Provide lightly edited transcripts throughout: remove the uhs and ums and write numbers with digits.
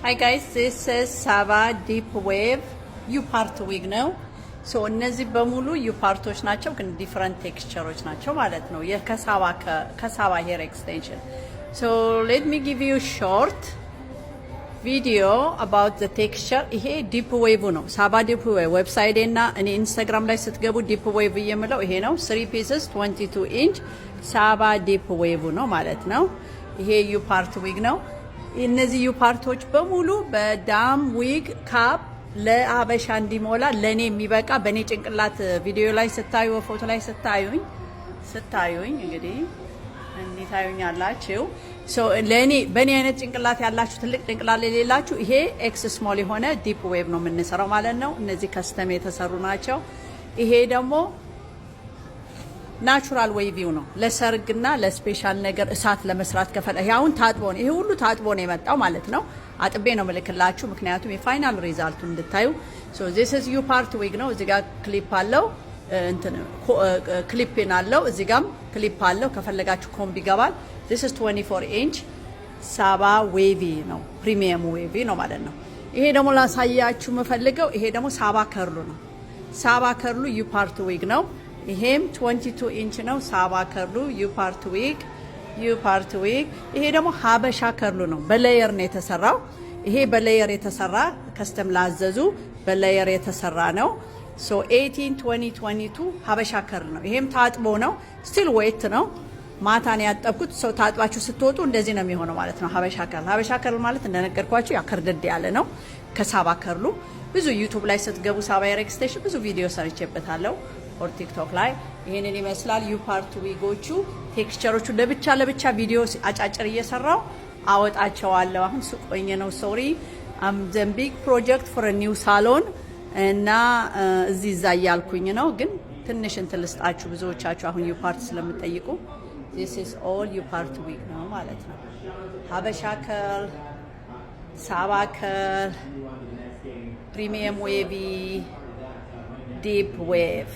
Hi guys, this is Saba Deep Wave U part wig ነው። So እነዚህ በሙሉ U part ኦች ናቸው፣ ግን different texture ኦች ናቸው ማለት ነው። ከሳባ hair extension። So let me give you short video about the texture። ይሄ deep wave ነው። ሳባ deep wave website እና እኔ Instagram ላይ ስትገቡ deep wave የምለው ይሄ ነው። Three pieces 22 ኢንች ሳባ deep wave ነው ማለት ነው። ይሄ U part wig ነው። እነዚህ U part ኦች በሙሉ በዳም wig cap ለአበሻ እንዲሞላ፣ ለእኔ የሚበቃ፣ በእኔ ጭንቅላት ቪዲዮ ላይ ስታዩ፣ ፎቶ ላይ ስታዩኝ እንግዲህ እንዲህ ታዩኛላችሁ። ለእኔ በእኔ አይነት ጭንቅላት ያላችሁ፣ ትልቅ ጭንቅላት የሌላችሁ ይሄ X small የሆነ deep wave ነው የምንሰራው ማለት ነው። እነዚህ custom የተሰሩ ናቸው። ይሄ ደግሞ natural wavy ው ነው። ለሰርግና ለ special ነገር እሳት ለመስራት ከፈለ ይሄ አሁን ታጥቦ ነው። ይሄ ሁሉ ታጥቦ ነው የመጣው ማለት ነው። አጥቤ ነው ምልክላችሁ፣ ምክንያቱም የ final result ኡ እንድታዩ። So this is U part wig ነው። እዚህ ጋር ክሊፕ አለው፣ እንትን ክሊፕን አለው። እዚህ ጋርም ክሊፕ አለው። ከፈለጋችሁ comb ይገባል። This is 24 ኢንች ሳባ wavy ነው። Premium wavy ነው ማለት ነው። ይሄ ደግሞ ላሳያችሁ የምፈልገው ይሄ ደግሞ ሳባ curl ኡ ነው። ሳባ curl ኡ U part wig ነው። ይሄም 22 ኢንች ነው። ሳባ curl ኡ U part wig፣ U part wig። ይሄ ደግሞ ሀበሻ curl ኡ ነው። በ layer ነው የተሰራው። ይሄ በ layer የተሰራ፣ custom ላዘዙ በ layer የተሰራ ነው። So 18 20 22 ሀበሻ curl ነው። ይሄም ታጥቦ ነው። Still wet ነው። ማታን ያጠብኩት። So ታጥባችሁ ስትወጡ እንደዚህ ነው የሚሆነው ማለት ነው። ሀበሻ curl፣ ሀበሻ curl ማለት እንደነገርኳችሁ ያ ከርደድ ያለ ነው ከሳባ curl ኡ። ብዙ YouTube ላይ ስትገቡ ሳባ hair extension ብዙ ቪዲዮ ሰርቼበታለሁ or TikTok ላይ። ይሄንን ይመስላል። U part wig ኦቹ texture ኦቹ ለብቻ ለብቻ ቪዲዮ አጫጭር እየሰራው አወጣቸዋለሁ። አሁን ሱቅ ሆኜ ነው፣ sorry። I'm the big project for new salon እና እዚህ እዛ እያልኩኝ ነው። ግን ትንሽ እንትን ልስጣችሁ፣ ብዙዎቻችሁ አሁን U part ስለምጠይቁ this is all U part wig ነው ማለት ነው። ሀበሻ curl፣ ሳባ curl፣ premium wavy፣ deep wave፣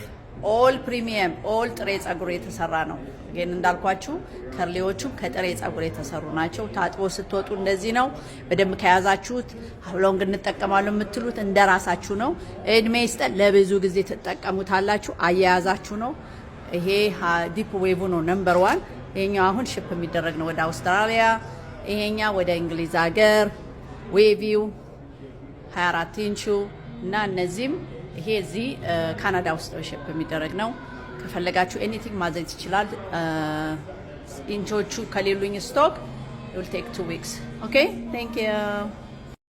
all premium፣ all ጥሬ ጸጉር የተሰራ ነው። ግን እንዳልኳችሁ curly ዎቹም ከጥሬ ጸጉር የተሰሩ ናቸው። ታጥቦ ስትወጡ እንደዚህ ነው። በደንብ ከያዛችሁት how long እንጠቀማለን የምትሉት እንደ ራሳችሁ ነው። እድሜ ይስጠን፣ ለብዙ ጊዜ ትጠቀሙታላችሁ። አያያዛችሁ ነው። ይሄ deep wave ነው number one። ይሄኛው አሁን ship የሚደረግ ነው ወደ አውስትራሊያ። ይሄኛ ወደ እንግሊዝ ሀገር wavy ው 24 ኢንቹ እና እነዚህም ይሄ እዚህ ካናዳ ውስጥ ship የሚደረግ ነው። ከፈለጋችሁ anything ማዘዝ ይችላል። ኢንቾቹ ከሌሉኝ stock will take 2 weeks። Okay, thank you.